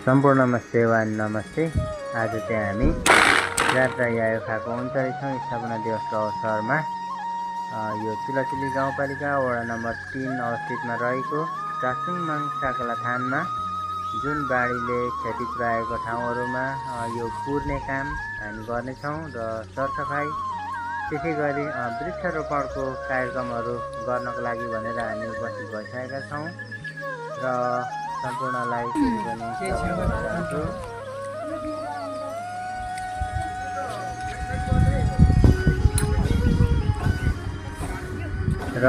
सम्पूर्णमा सेवा नमस्ते। आज चाहिँ हामी जात्रा यायोखाको 39औं स्थापना दिवसको अवसरमा यो चिलाचिली गाउँपालिका वडा नम्बर 3 अवस्थितमा रहेको चासुङमाङ साकला थानमा जुन बाढीले क्षति पुर्याएको ठाउँहरूमा यो पुर्ने काम हामी गर्नेछौँ र सरसफाई त्यसै गरी वृक्षारोपणको कार्यक्रमहरू गर्नको लागि भनेर हामी उपस्थित भइसकेका छौँ र सम्पूर्णलाई फेरि पनि चाहन्छु। र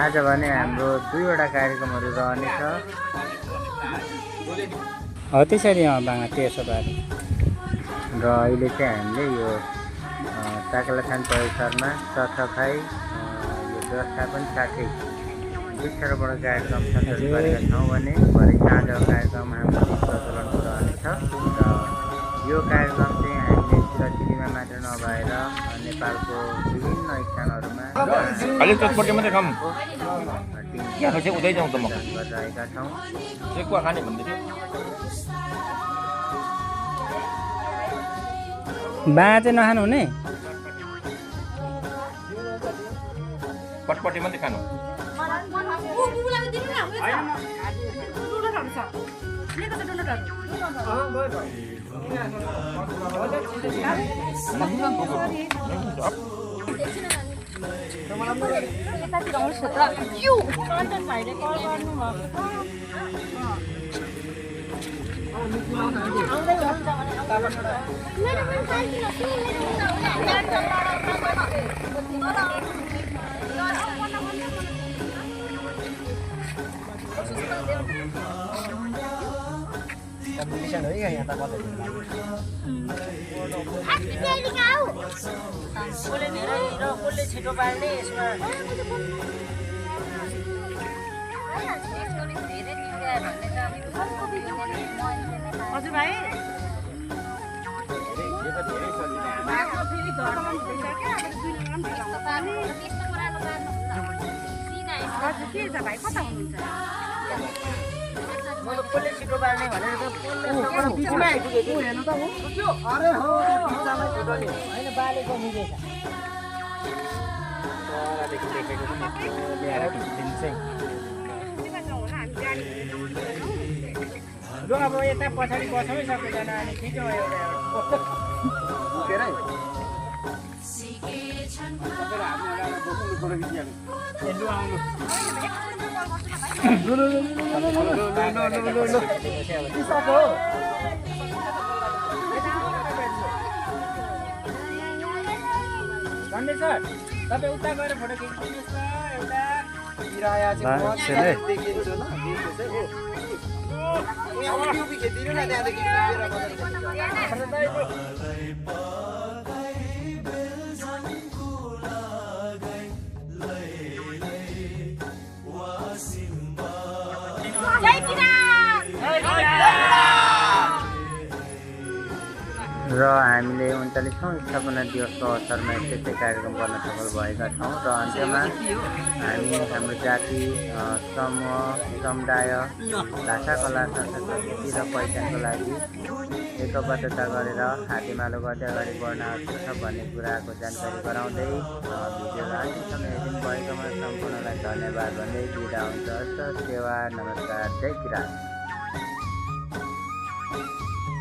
आज भने हाम्रो 2वटा कार्यक्रमहरू रहनेछ। त्यसरी बाँगा त्यसो भए र अहिले चाहिँ हामीले यो साकलाथान परिसरमा सरसफाइ यो व्यवस्थापन साथै वृक्षारोपण कार्यक्रम सञ्चालन गरेका छौँ भने भरे साँझ कार्यक्रम हाम्रो प्रचलनको रहनेछ र यो कार्यक्रम चाहिँ हामीले चिलाचिलीमा मात्र नभएर नेपालको विभिन्न स्थानहरूमा गरिरहेका छौँ। बाँगा चाहिँ नखानु हुने, पटपटी मात्रै खानु। छिटो पाल्ने यसमा हजुर भाइ के छ भाइ कता हुनुहुन्छ? कसले छिटो बाल्ने भनेर बिचमा आइपुगेको हेर्नु त हो। अरे हो होइन बालेको मिलेछ ल अब यता पछाडि बसौँ सबैजना अनि छिटो भन्ने सर तपाईँ उता गएर फोटो खिचिदिनुहोस् न। एउटा किराया चाहिँ देखिन्छ ल खेतिदिनु न त्यहाँदेखि र हामीले 39औं स्थापना दिवसको अवसरमा यस्तै कार्यक्रम गर्न सफल भएका छौँ र अन्त्यमा हामी हाम्रो जाति समूह समुदाय भाषा कला संस्कृति र पहिचानको लागि एकबद्धता गरेर हातेमालो गर्दै अगाडि बढ्न आवश्यक छ भन्ने कुराको जानकारी गराउँदै भिडियोलाई अन्तिमसम्म हेरिदिनु भएकोमा सम्पूर्णलाई धन्यवाद भन्दै बिदा हुन्छ। सेवा नमस्कार, जय किरात।